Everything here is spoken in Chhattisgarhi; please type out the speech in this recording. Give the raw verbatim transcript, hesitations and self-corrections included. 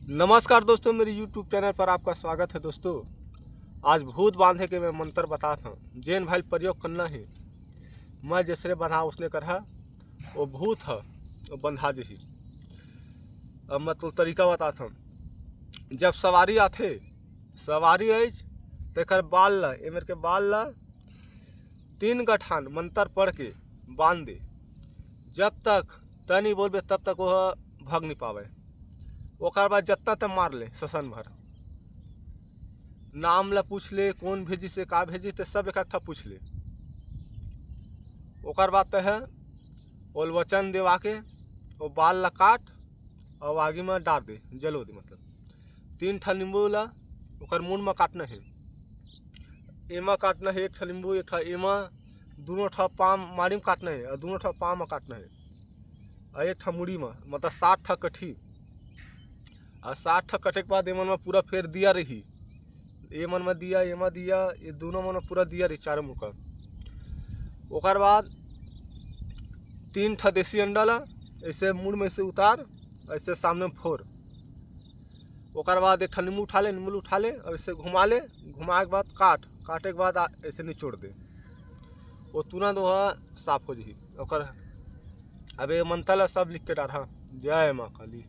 नमस्कार दोस्तों, मेरे YouTube चैनल पर आपका स्वागत है। दोस्तों, आज भूत बांधे के मैं मंत्र बतात हूँ। जेन भाई प्रयोग करना है, मैं जैसे बना उसने करहा, वो भूत है, वो बंधा जही। अब मैं तो तरीका बतात हूँ। जब सवारी आथे, सवारी आइच, तेकर बाल ला, एमेर के बाल ला तीन गठान मंत्र पढ़ के बांध दे। जब तक तैं नहीं बोलबे, तब तक वो भाग नहीं पावे। ओकर बाद जतना तैं मार ले, ससन भर नाम ला पूछ ले, कौन भेजिस हे, का भेजिस हे, सब एक एक ठा पूछ ले। ओकर बाद तैं ह ओल वचन देवा के वो बाल ला काट और आगी में डार दे, जलो दे। मतलब तीन ठा नींबू ला ओकर मुंड में काटना है। एमा काटना है एक ठा नींबू, एक ठा एमा, दोनों ठा पाम माड़ी में काटना है और दोनों ठा पाम में काटना है और एक ठा मुड़ी में, मतलब सात ठा कठी। और सात ठा कटे के बाद एमन में पूरा फेर दिया रही, एमन में दिया, एमा दिया, ये दोनों मन में पूरा दिया रही चारों मुड़ का। ओकर बाद तीन ठा देसी अंडा ला ऐसे मुड़ में से उतार, ऐसे सामने में फोर। ओकर बाद एक ठा नींबू उठा ले, नींबू उठा ले और ऐसे घुमा ले, घुमाए के बाद काट, काटे के बाद आ-, ऐसे निचोड़ दे, वो तुरंत वह साफ हो जही। ओकर अब ये मंत्र ला सब लिख के डारहा। जय माँ काली।